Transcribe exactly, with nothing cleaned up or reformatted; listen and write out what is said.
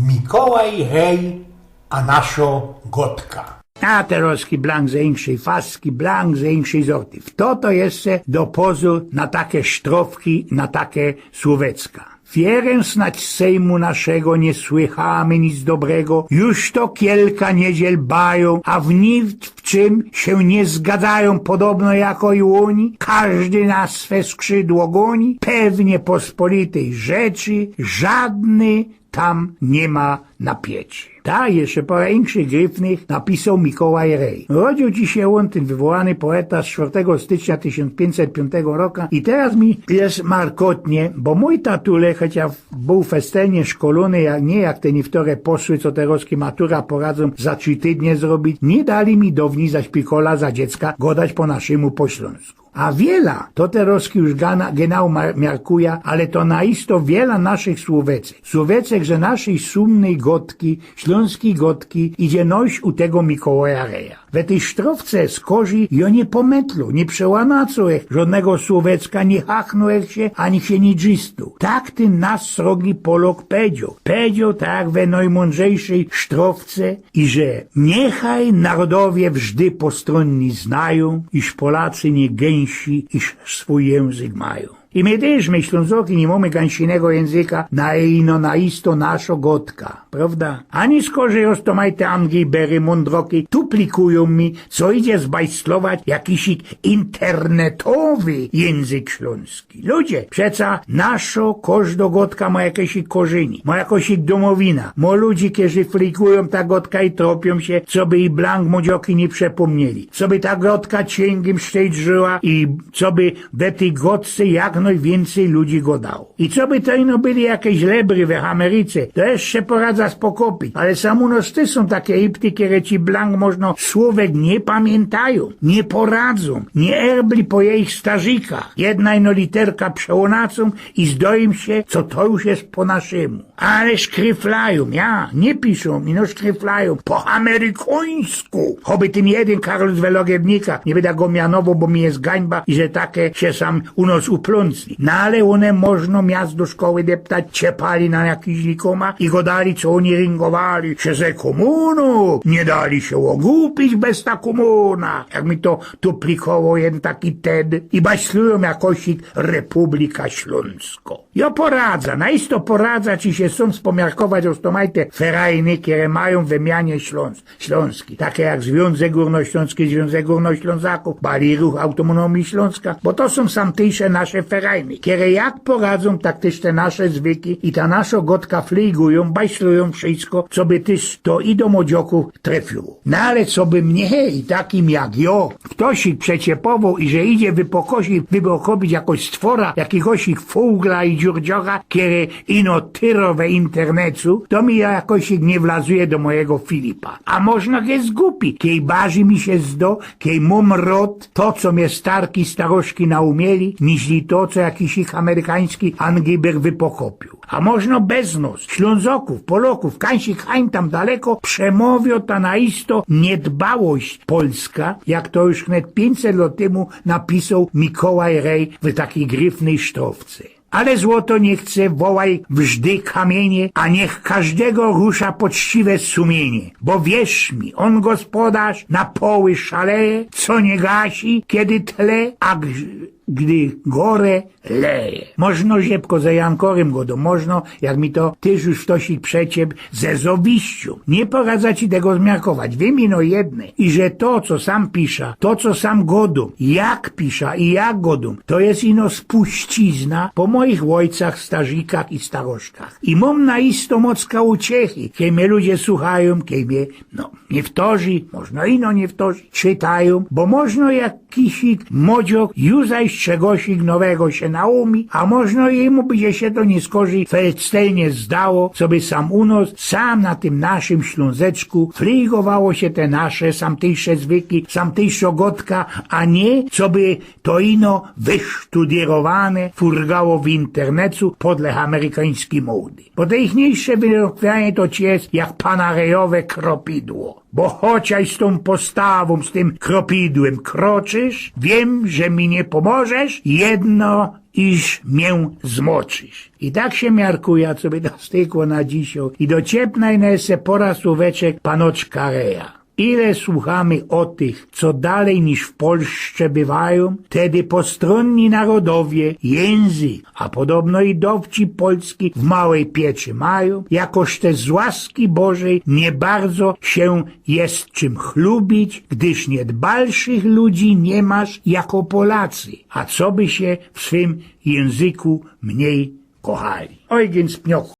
Mikołaj Rej, a naszo godka. A terŏzki blank ze inkszyj faski, blank ze inkszyj zorty. Fto to jeszcze do pozu na take sztrofki, na take słōwecka? Wierã snać z Sejmu naszego niy słychōmy nic dobrego. Już to kielka niedziel bajōm, a w niczym sie niy zgadzajōm. Podobno jako i ôni, kożdy na swe skrzydło gōni. Pewnie pospolityj rzeczy żodnyj tam niy ma na pieczy. Ta, jeszcze pora inkszych gryfnych napisoł Mikołaj Rej. Rodziōł ci sie ôn, tyn wywołany poeta, z sztwŏrtego stycznia tysiōnc piyńćset piōntego roka i teroz mi je markotnie, bo mōj tatule, chociŏż bōł festelnie szkolōny, jak, niy jak te niywtore posły, co terŏzki matura poradzōm za trzi tydnie zrobić, niy dali mi downi za śpikola, za dziecka godać po naszymu, po ślōnsku. A wiela, to terŏzki już gana-, genau ma-, miarkuja, ale to naisto wiela naszych słōwecek, słōwecek, że naszyj sumnyj godki, ślōnskij godki idzie nojś u tego Mikołaja Reja. We tyj sztrofce skorzij jŏ niy pometlu, niy przełōmacył żodnego słōwecka, niy hachnył sie, ani sie niy drzisnōł. Tak tyn nasz srogi Polok pedzioł. Pedzioł tak we nojmōndrzejszyj sztrofce, i że niechaj narodowie wżdy postrōnnie znajōm, iż Polacy niy gynsi, iż swōj jynzyk majōm. I my tyż, my Ślōnzoki, niy mōmy gynsinego jynzyka, na ino, naisto naszo godka, prŏwda? Ani skorzij ôstomajte angejbery mōndroki tuplikują mi, co idzie zbajslować jakisik internetowy jynzyk ślōnski. Ludzie, przeca naszo kożdo godka mo jakosik korzynie, mo jakosik dōmowina, mo ludzi, kerzy flikują ta godka i tropiōm sie, coby i blank młodzioki niy przepōmnieli, coby ta godka ciynk im sztej drżyła i coby we tyj godce jak nojwiyncyj ludzi godało. I coby to ino byli jakeś lebry we Ameryce, to jeszcze poradza spokopić, ale sam u nos tyż sōm take ipty, kere ci blank możno słōwek niy pamiyntajōm, niy poradzōm, niy erbli po jejich starzikach. Jedna ino literka przełōnacōm i zdo im sie, co to już je po naszymu. Ale szkryflajōm, ja, niy piszōm, ino szkryflajōm, po amerykońsku. Choby tyn jedyn Karlus we Logiewnikach, niy byda go mianowoł, bo mi je gańba, i że take sie sam u nos uplōncli. No ale ône możno miast do szkoły deptać, ciepali na jakiś likōma i godali, co ôni ryngowali sie ze kōmōnōm, niy dali sie ôgupić bez ta kōmōna. Jak mi to tuplikowōł jedyn taki Ted i bajslujōm jakosik Republika Ślōnsko. Jŏ poradza, naisto poradza ci sie sam spomiarkować ôstomajte ferajny, kere majōm we mianie Ślōns-, ślōnski, take jak Zwiōnzek Gōrnoślōnski, Zwiōnzek Gōrnoślōnzakōw, Bali Ruch Autōnōmije Ślōnska, bo to sōm sam tyż nasze ferajny, kere jak poradzōm, tak tyż te nasze zwyki i ta naszo godka fligujōm, bajslujōm wszysko, coby tyż to i do młodziokōw trefiło. No ale coby mie i takim jak jŏ, ftoś przeciepowoł i że idzie wypokosi-, wypokopić jakoś stwora, jakigoś fugla i dziurdziocha, kere ino tyro we internecu, to mi jakoś niy wlazuje do mojigo Filipa. A możno je gupi, kej bardzij mi sie zdo, kej mōm rŏd to, co mie starki, staroszki naumieli, niźli to, co jakiś ich amerykański angiber wypokopiōł. A możno bez nos, Ślōnzokōw, Polokōw, kańsik hań tam daleko, przemowiŏ ta naisto niydbałość polska, jak to już wnet piyńćset lŏt tymu napisoł Mikołaj Rej w takij gryfnyj sztrofce. Ale złoto niy chce, wołaj wżdy kamiynie, a niych kożdego rusza poczciwe sumienie. Bo wierz mi, ôn gospodarz na poły szaleje, co niy gasi, kedy tle, a g-, gdy gore leje. Możno ziepko ze Jankorym godōm, możno, jak mi to tyż już ftoś przeciep, ze zowiściōm. Niy poradza ci tego zmiarkować. Wiym ino jedne, i że to, co sam pisza, to, co sam godōm, jak pisza i jak godōm, to je ino spuścizna po mojich ôjcach, starzikach i staroszkach. I mōm naisto mocka uciechy, kej mie ludzie suchajōm, kej mie, no, niywtorzy, możno ino niywtorzy, czytajōm, bo możno jak kisik, młodziok, już zaś czegosik nowego sie naumi, a możno jymu by sie to niy skorzij felctelnie zdało, coby sam u nos, sam na tym naszym Ślōnzeczku fligowało sie te nasze samtyjsze zwyki, samtyjszŏ godka, a niy, coby to ino wysztudyrowane furgało w internecu podle amerykańskij mody. Bo te ichniejsze wyrokwianie to ci je jak pana Rejowe kropidło. Bo chociaż z tōm postawōm, z tym kropidłym kroczysz, wiym, że mi niy pomożesz, jedno iż mie zmoczysz. I tak sie miarkuja, co by to stykło na dzisiej. I do ciepnajne se poraz słoweczek panoczka Reja. Ile słuchamy ô tych, co dalej niż w Polsce bywajōm, tedy postrōnni narodowie jynzyk, a podobno i dowcip polski w małej pieczy majōm, jakoż te z łaski Bożej niy bardzo sie je czym chlubić, gdyż niy balszych ludzi niy masz jako Polacy, a co by sie w swym jynzyku mnij kochali. Ojgyn Spniok.